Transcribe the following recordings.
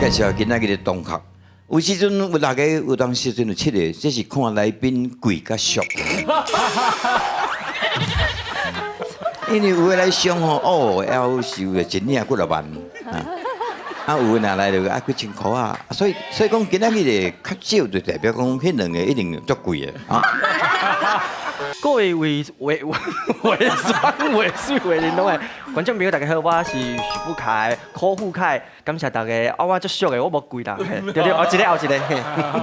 介紹今仔日的同學。有時陣有六個，有當時陣有七個，這是看來賓貴佮俗。因為有的來上吼，哦，要收的一領幾若萬，啊，有的若來就啊幾千箍啊，所以講今仔日的較少，就代表講彼兩個一定足貴的啊。各位胃胃胃酸胃水胃玲瑯的觀眾朋友，大家好，我是許富凱，柯富凱，感謝大家。啊，我足俗的，我無貴啦，對對，後一個後一個，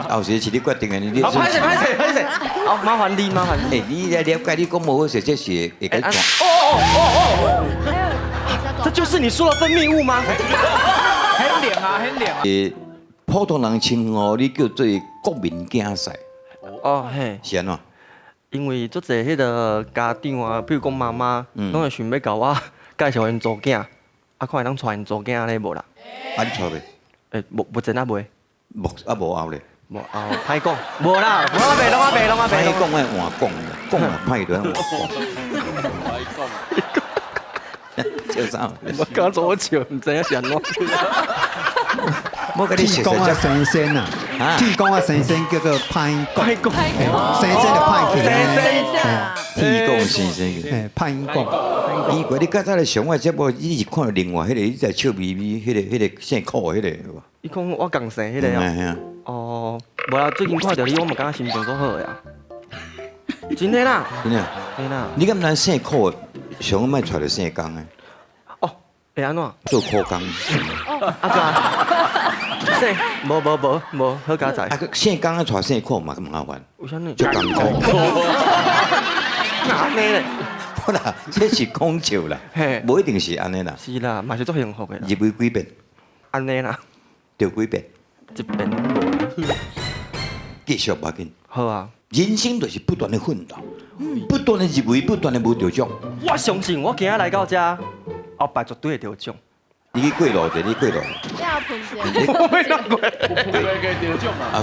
後一個是你決定的，你。好，歹勢歹勢歹勢，好，麻煩你麻煩你。欸，你來了解，你講無好勢，這是會共轉。哦哦哦哦，這就是你說的分泌物嗎？很涼啊，很涼啊。欸，普通人稱呼你叫做國民競賽。哦嘿。是按怎？因為足濟彼個家長啊，比如講媽媽，攏會想欲共我介紹𪜶查某囝，啊，看會當娶𪜶查某囝按呢無啦？啊，你娶未？欸，目目前猶未。無啊，無後咧。無後，歹講，無啦，無啊，袂攏啊，袂攏啊，袂。歹講愛換講，講啊歹就愛換講。歹講。笑啥？我剛做我笑，毋知影是按怎。我共你天公啊神仙啊，天公啊神仙叫做歹講，歹講，神仙就歹去啊。天公神仙，嘿，歹講。奇怪，你剛才來上我節目，你是看另外彼個，你在笑眯眯，彼個姓柯彼個有無？伊講我仝姓彼個啊？哦，無啦，最近看著你，我嘛感覺心情足好的啊。真的啦，真的。真的。你敢毋知姓柯，上好莫娶著姓江的？哦，會按怎？做苦工。啊對啊。姓無無無無好佳哉。啊，姓江啊，娶姓柯嘛較麻煩。為啥物？足艱苦。哪按呢咧？無啦，這是講笑啦，無一定是按呢啦。是啦，嘛是足幸福的。入圍幾遍？按呢啦。著幾遍？一遍攏無。繼續無要緊。好啊。人生就是不斷的奮鬥，不斷的入圍，不斷的無得獎。我相信我今仔來到遮，後擺絕對會得獎。你去過路者，你過路。我沒諗過。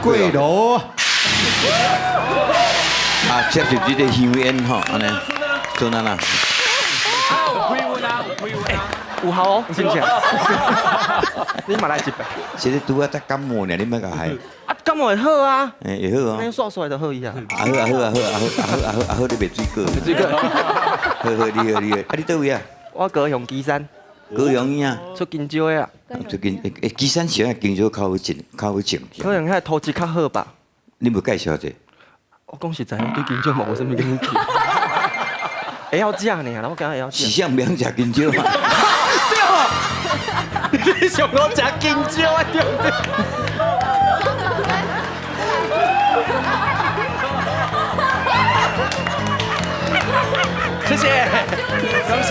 過路。啊，接受這個香煙吼，按呢，孫啊啦。有開運啊，有開運啊。有效哦，是毋是？你嘛來一遍。其實拄仔才感冒呢，你莫共害。啊，感冒會好啊。欸，會好啊。那刷刷就好伊啊。啊好啊好啊好啊好啊好啊好啊好，你袂水果。水果。好好你好你好，啊你佗位啊？我高雄旗山。高雄啊。出金蕉的啊。出金欸，旗山是按金蕉較好種，較好種。可能遐土質較好吧。你無介紹者？我講實在，我對金蕉嘛無啥物興趣。會曉食爾，我感覺會曉食。是啥毋曉食金蕉嘛？對你想講食金蕉啊？對不對？謝謝，感謝。